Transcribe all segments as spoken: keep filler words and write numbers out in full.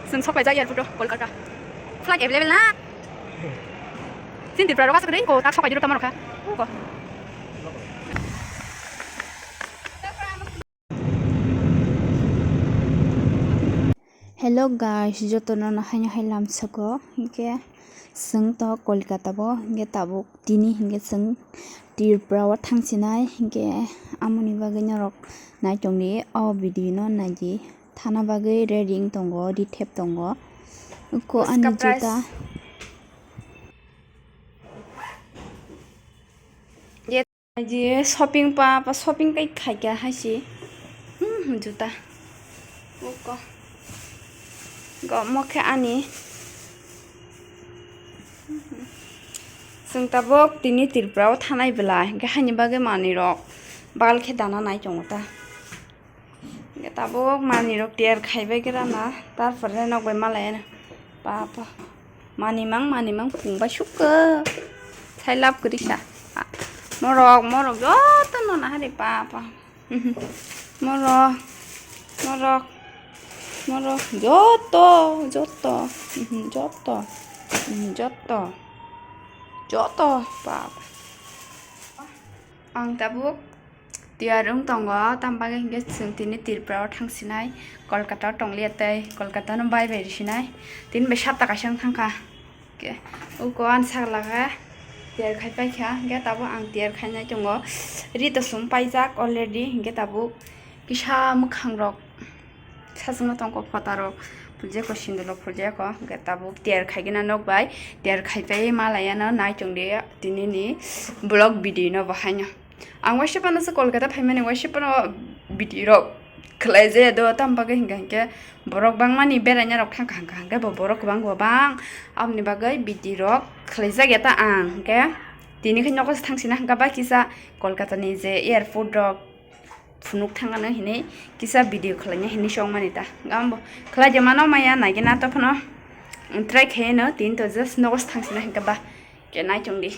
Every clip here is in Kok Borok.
Chwng sok laijak airport o Kolkata. Flight available na? Chini Tripura rok aswk kwrwi ko tak sok laijak tamo rok kha. Ko. Hello guys, jotono no haino hai lamsoko, hinkhe chwng to Kolkata bo, hinkhe tabuk tini hinkhe chwng Tripura o thangsinai, hinkhe amoni bagwi norok naitongdi o video no naidi, thana bagwi ready wng tongo, rithep tongo, uko ani juta. Ye, je shopping pa, pa shopping kai khaikha haisi. Hmm, juta. Uko. Go mo khe ani. Chwng tabuk tini Tripura o thanai belai, hinkhe haini bagwi manwi rok bal khe dana nai tongo ta. Hinkhe tabuk manwi rok tiyar khaibai khe rana, tarpore nok bai malai ano. Papa. Manimang, manimang pungbai sukha. Sai lab kwrwi sa. Morok, morok joto no nahari papa. Morok, morok, morok joto, joto, joto, joto, joto papa. Ang tabuk tiyar wng tongo, tamo bagwi hinkhe chwng tini Tripura o thangsinai, Kolkata o tongliya tei Kolkata no bai bai risinai, tini bai sapta kaisa wng thangkha. Hinkhe uko ani sakla khe tiyar khai paikha, hinkhe tabuk ang tiyar khainai tongo, ri to sum paijak already, hinkhe tabuk kisa mwkhang rok. Sachwngno tongkho photarok, phuljeko sindulok phuljeko, hwnkhe tabuk tiyar khaigwna nokbai, tiyar khaipai malayano naichongdi tinini vlog video no bo haino. Ang waisa phano se Kolkata phaimani, waisa phano video rok khlai jaya do, tamo bagwi hwnkha hinkhe borok bangmani beraina rok thangkha hwnkha hinkhe bo borok kwbang kwbang, aboni bagwi video rok khlaijak ya ta ang hinkhe tini khe nogo se thangsina hwnkha ba kisa Kolkata ni je airport rok. Phunuk thangano hinwi kisa video khwlaina hinwi chongmani ta. Gambo khwlai de mano maya naigena to phano try khaino tin to just nogo thangsina hinkhe ba ke naichongdi.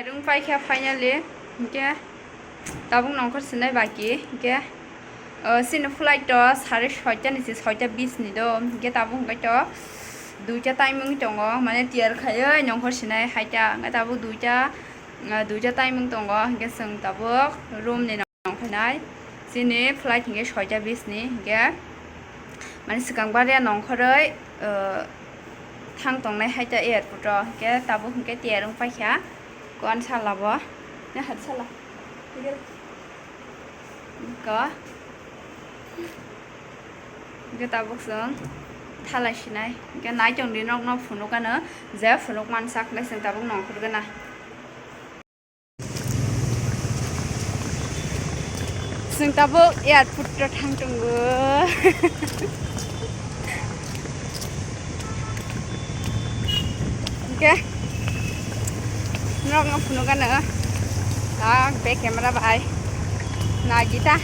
Rung paikha finally hinkhe tabuk nongkhor sinai baki hinkhe, uh, sini flight to sare soita ni se soita bis ni do hinkhe tabuk hinkhe to duita timing tongo mane tiyar khaioi nongkhor sinai haita hinkhe tabuk duita, uh, duita timing tongo hinkhe chwng tabuk room ni nongkhainai. Chini flight hinkhe soita bis ni hinkhe, mane swkang baria nongkhoroi, uh, thang tongnai hai ta airport o, hinkhe tabuk hinkhe tiyar wng paikha. Kuan sala bo, ne hat sala. Ko. Hinkhe tabuk chwng thalai sinai. Hinkhe naichongdi nokno phunuk ano, je phunuk mansak le chwng tabuk nongkhor gana. Chwng tabuk airport o thang tongo. Hinkhe norokno phunukgano tak be camera bai nagita.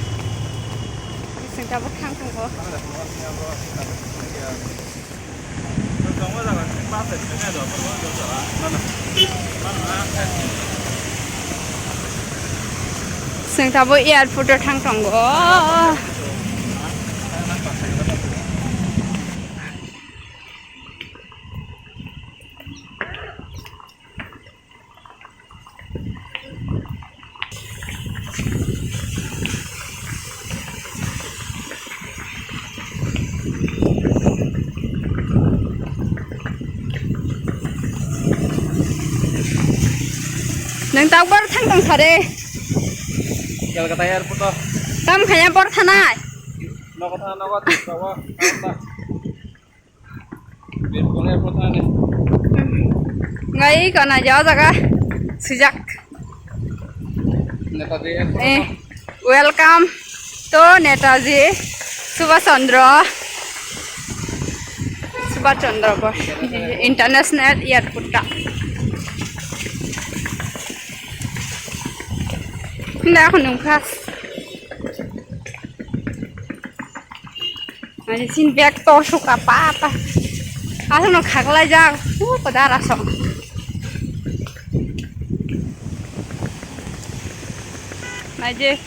Chwng tabuk thang tongo. Chwng tabuk airport o thang tongo. Nang tak bar thang tong sare. Kolkata airport o. Tam khaya bor thanai. Nogo thana, nogo thana, nogo. Ngai kana ja jaga sujak. Netaji Airport. Eh, welcome to Netaji Subhash Chandra, Subhash Chandra Bose International Airport ta. Nda ako nungkha. Ani sin bag to suka pa pa. Asal no khaklai jak. Hu padar asal. Naije.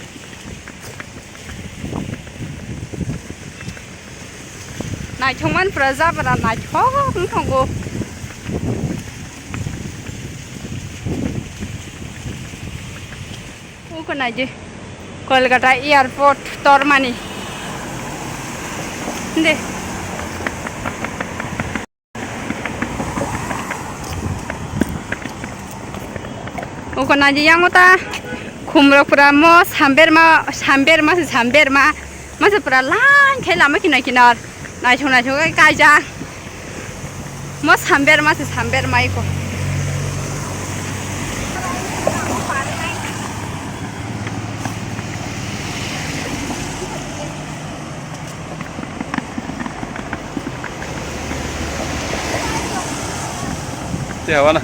Naithok man pura jabra naithok wng tongo. Uko naidi Kolkata airport tormani. De. Uko naidi yango ta khumrok pura mo samberma, samberma se samberma. Masa pura line khai lama kinar kinar. Naithok naithok khe kaijak. Mo samber masa samber maiko. Te hawa na.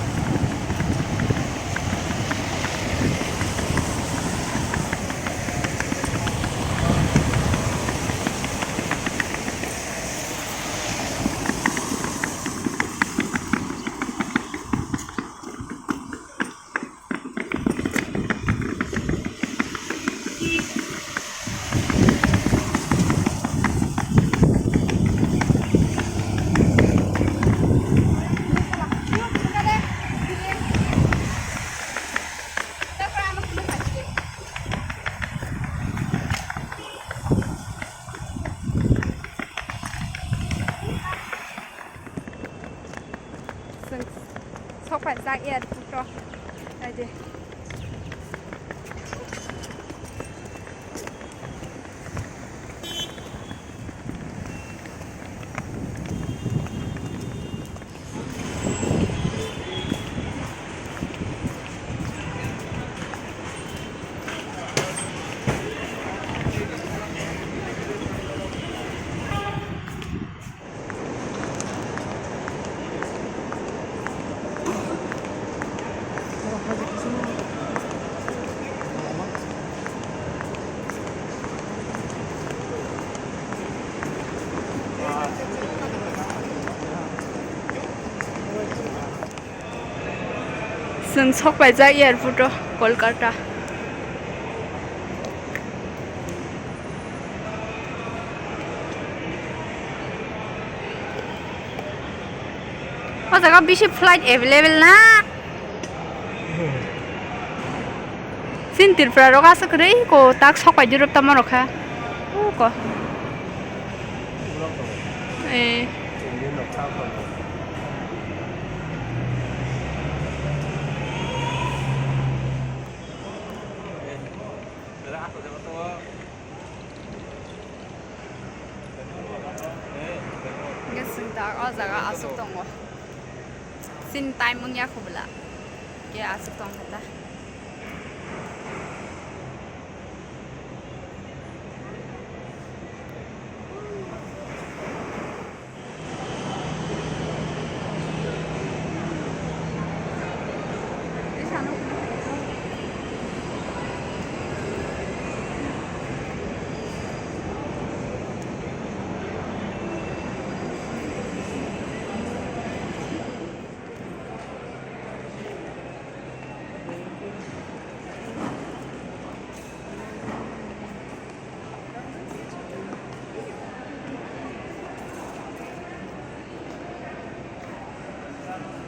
Chwng sok paijak airport o. Naidi. Chwng sok paijak airport o, Kolkata. O jaga bisi flight available na? Chini Tripura rok aswk kwrwi ko tak sok paidi rw tamo rw kha. O ko. Eh. Hwnkhe chwng tak o jaga aswk tongo. Chini time wngya kho bwla. Khe aswk tong khe ta.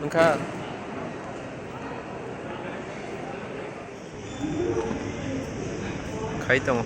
Wngkha. Khai tongo.